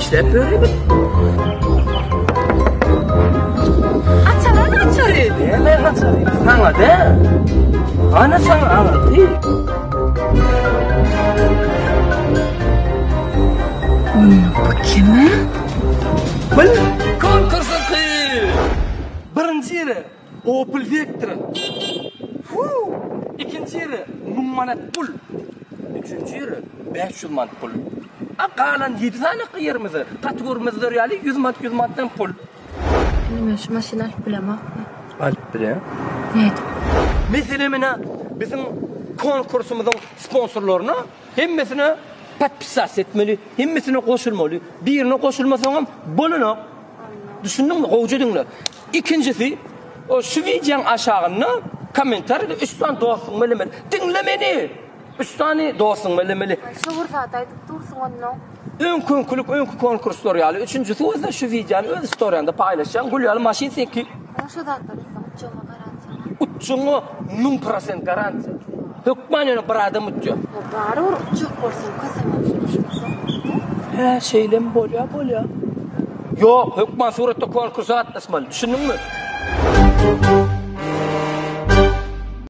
Işläp ýörüň. Açaran açary. Näme açary? Saňa dä. Ana saňa aňyrdy. Bu kime? Bil konkursy. Birinji ýeri Opel Vectra. Fu! Ikinji ýeri 1000 manat pul. Üçünji ýeri 500 manat pul. A galan 7 sany ýerimize gaty görmezler ýaly 100 manat 100 manatdan pul. Indi men şu maşyny alyp bilemokmy? Alyp bilýän. Nädip? Meselem ine biziň konkursymyzyň sponsorlaryna hemmesine podpisasiýa etmeli, hemmesine goşulmaly. Birine goşulmasaňam bolanok. Düşündiňmi? Gowja diňle. Ikinjisi, o şu wideoň aşagynda kommentariýada üç sany dostuň bellemeli. Diňle meni! Üç sany dostuň bellemeli. Şu bir zat aýdyp dursuň onnoň. Öňki öňkülik, öňki konkurslar ýaly. Üçünjisi bolsa şu wideony öz storiýaňda paýlaşýaň. Gül ýaly maşyn seňki. Oň şu zatlar etseň utjagyňa garantiýa barmy? Utjagyňa 1000% garantiýa. Hökman ýöne bir adam utýar. Ýa barybir utjak bolsaň kösem bolsaň. Hä şeýlemi bolýa bolýa. Ýok hökman suratda konkursa gatnaşmaly düşündiňmi?